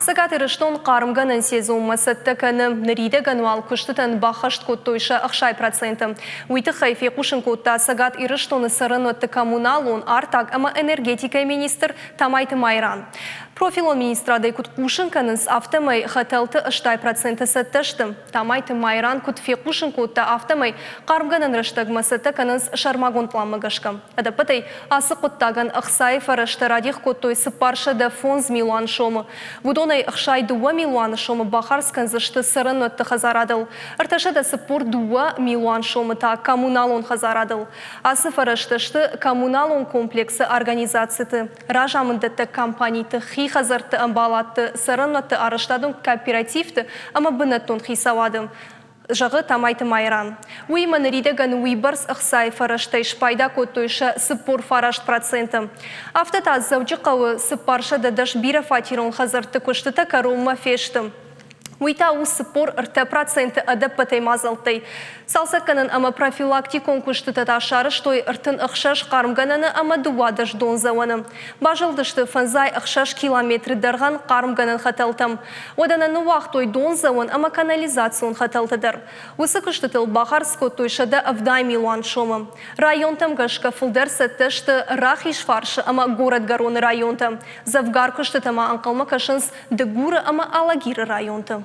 Цӕгат Ирыстон хъармгӕнӕн сезонмӕ цӕттӕ кӕны. Ныридӕгӕн уал куыстытӕн баххӕст кодтой сӕ 60%. Уый тыххӕй фехъусын кодта Цӕгат Ирыстоны цӕрӕнуӕтты коммуналон, артаг ӕмӕ энергетикӕйы министр Тамайты Майран. Профилон министрадӕй куыд хъусын кӕнынц, афтӕмӕй хӕтӕлты 80% цӕттӕ сты. Тамайты Майран куыд фехъусын кодта, афтӕмӕй хъармгӕнӕн рӕстӕгмӕ цӕттӕ кӕнынц сӕрмагонд пъланмӕ гӕсгӕ. Ӕдӕппӕтӕй ацы хъуыддагӕн ӕхцайы фӕрӕзтӕ радих кодтой 405 милуан сомы. Уыдонӕй 62 милуаны сомы бахардз кӕндзысты цӕрӕнуӕтты хӕдзарадыл, 342 милуан сомы та коммуналон хӕдзарадыл. Ацы фӕрӕзтӕ сты коммуналон комплексы организациты, разамынддӕттӕг компаниты, хи хӕдзӕртты ӕмбаладты, цӕрӕнуӕтты арӕзтадон кооперативты ӕмӕ бынӕттон хицауады, зӕгъы Тамайты Майран. Уыимӕ ныридӕгӕн уыйбӕрц ӕхцайы фӕрӕзтӕй спайда кодтой сӕ 49%. Афтӕ та Дзӕуджыхъӕуы 410 бирӕфатерон хӕдзӕртты куыстытӕ кӕронмӕ фесты. Уый та у 43% ӕдӕппӕтӕй мадзӕлттӕй. Цалцӕггӕнӕн ӕмӕ профилактикон куыстытӕ та сарӕзтой 36 хъармгӕнӕны ӕмӕ 12 дондзӕуӕны. Базылдысты 56 километры дӕргъӕн хъармгӕнӕн хӕтӕлтӕм. Уӕдӕ нӕ ныууагътой дондзӕуӕн ӕмӕ канализацион хӕтӕлтӕ дӕр. Уыцы куыстытыл бахардз кодтой 170 милуан сомы. Районтӕм гӕсгӕ фылдӕр цӕттӕ сты Рахизфарсы ӕмӕ Горӕтгӕроны районтӕ. Дзӕвгар куыстытӕ ма ӕнхъӕлмӕ кӕсынц Дыгуры ӕмӕ Алагиры районты.